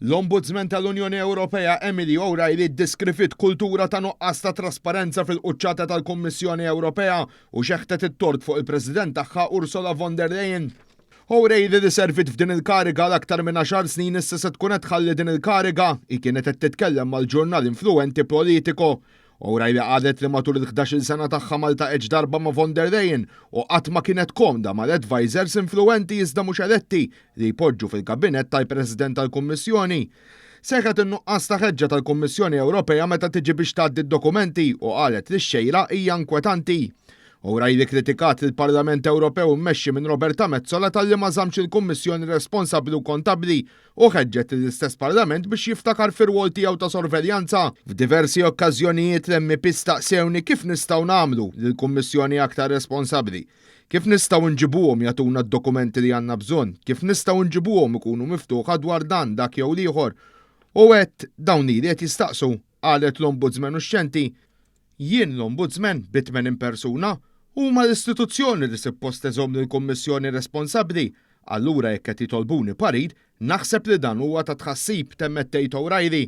L-Ombudsman tal-Unjoni Ewropea Emily O'Reilly ddeskriviet kultura ta' nuqqas ta' trasparenza fil-quċċata tal-Kummissjoni Ewropea u xeħtet it-tort fuq il-President tagħha Ursula von der Leyen. O'Reilly li serviet f'din il-kariga għal aktar minn għaxar snin issa se tkun qed tħalli din il-kariga. Hi kienet qed titkellem mal-ġurnal influwenti Politico. O'Reilly qalet li matul il-ħdax-il sena tagħha ma ltaqgħetx darba ma' von der Leyen u qatt ma kienet komda mal-advisers influwenti iżda mhux eletti li jpoġġu fil-kabinett tal-President tal-Kummissjoni. Sejħet in-nuqqas ta' ħeġġa tal-Kummissjoni Ewropea meta tiġi biex tgħaddi d-dokumenti u qalet li x-xejra hija inkwetanti. O'Reilly kritikat lill-Parlament Ewropew immexxi minn Roberta Metsola talli ma żammx il-Kummissjoni responsabbli u kontabbli u ħeġġet lill-istess Parlament biex jiftakar fir-rwol tiegħu ta' sorveljanza. F'diversi okkażjonijiet l-MEPs staqsewni kif nistgħu nagħmlu lill-Kummissjoni aktar responsabbli. Kif nistgħu nġibuhom jagħtuna d-dokumenti li għandna bżonn? Kif nistgħu nġibuhom ikunu miftuħa dwar dan, dak jew l-ieħor? U għedt, dawn lili qed jistaqsu, qalet l-Ombudsman uxxenti. Jien l-Ombudsman bi 80 persuna? Huma l-istituzzjoni li sippost teżomm lill-Kummissjoni responsabbli. Allura jekk qed jitolbuni parir, naħseb li dan huwa ta' tħassib, temmet tgħid O'Reilly.